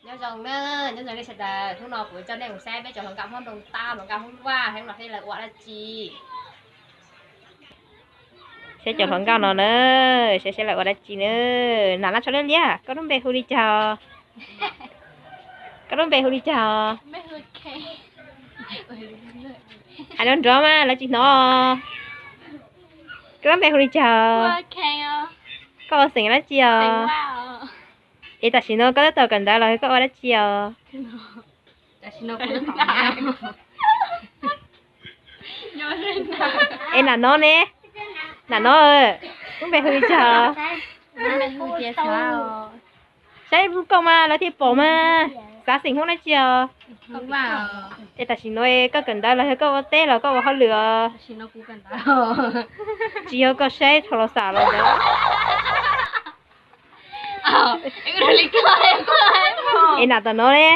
Nyob zoo na, nyob zoo nej sawv daws, hnub no kuv coj nej mus saib peb cov hluas nkauj Hmoob Nroog Toj, hluas nkauj Hmoob Vaj, hnub no peb lawv ua dab tsi. Saib cov hluas nkauj no na, saib saib lawv ua dab tsi na. Nas laj tsho liab liab, koj lub npe hu li cas? Koj lub npe hu li cas? Hais nrov nrov mas lawv tsis hnov. Koj lub npe hu li cas? Koj ua xeem dab tsi os? Es tam sim no koj tab tom kawm ntawv los koj ua dab tsi os? Es nam no ne? Nam no, lub npe hu li cas? Saib koj mas lawv thiaj pom mas. Xav xeem Hmoob dab tsi os? Es tam sim no koj kawm ntawv los yog koj ua teb los koj ua hauj lwm os? Tsis yog koj saib dhau los xam los ntawd. Es nam tom no ne?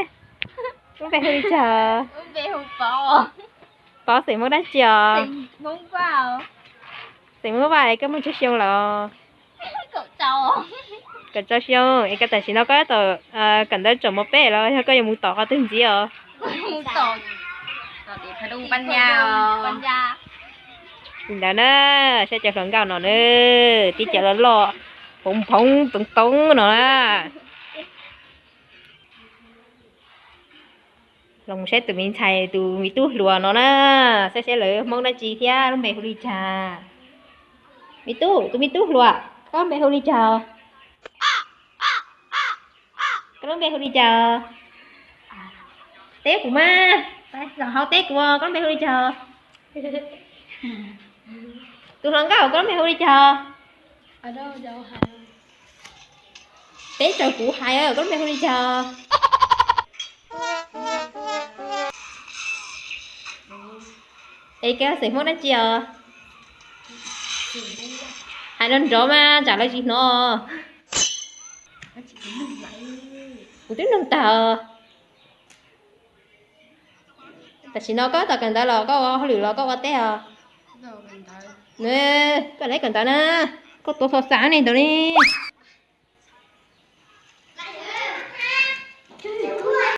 Lub npe hu li cas? Pov, xeem Hmoob dab tsi os? Xeem Hmoob Vaj. Es koj muaj tsawg xyoo lawm? Kaum rau xyoo. Es koj tam sim no koj tab tom kawm ntawv txog mos peb los yog koj yuav mus tom qhov twg ntxiv os? Li ntawd na, saib cov hluas nkauj no na, tib cov loj loj, phoov phoov toov toov no na. Los saib tus me ntxhais, tus me tub hluas no na, saib saib lawv Hmoob dab tsi thiab lub npe hu li cas. Me tub, tus me tub hluas, koj lub npe hu li cas? Koj lub npe hu li cas? Teb kuv mas, hau teb kuv, koj lub npe hu li cas? Tus hluas nkauj, koj lub npe hu li cas? Teb raws kuv hais, koj lub npe hu li cas? Es koj xeem Hmoob dab tsi os? Hais nrov nrov mas tsam lawv tsis hnov. Kuv twb nug tag. Tam sim no koj tab tom kawm ntawv los koj ua hauj lwm los koj ua teb os? Koj lab kawm ntawv na, koj tuav xov xav ne ntawd ne.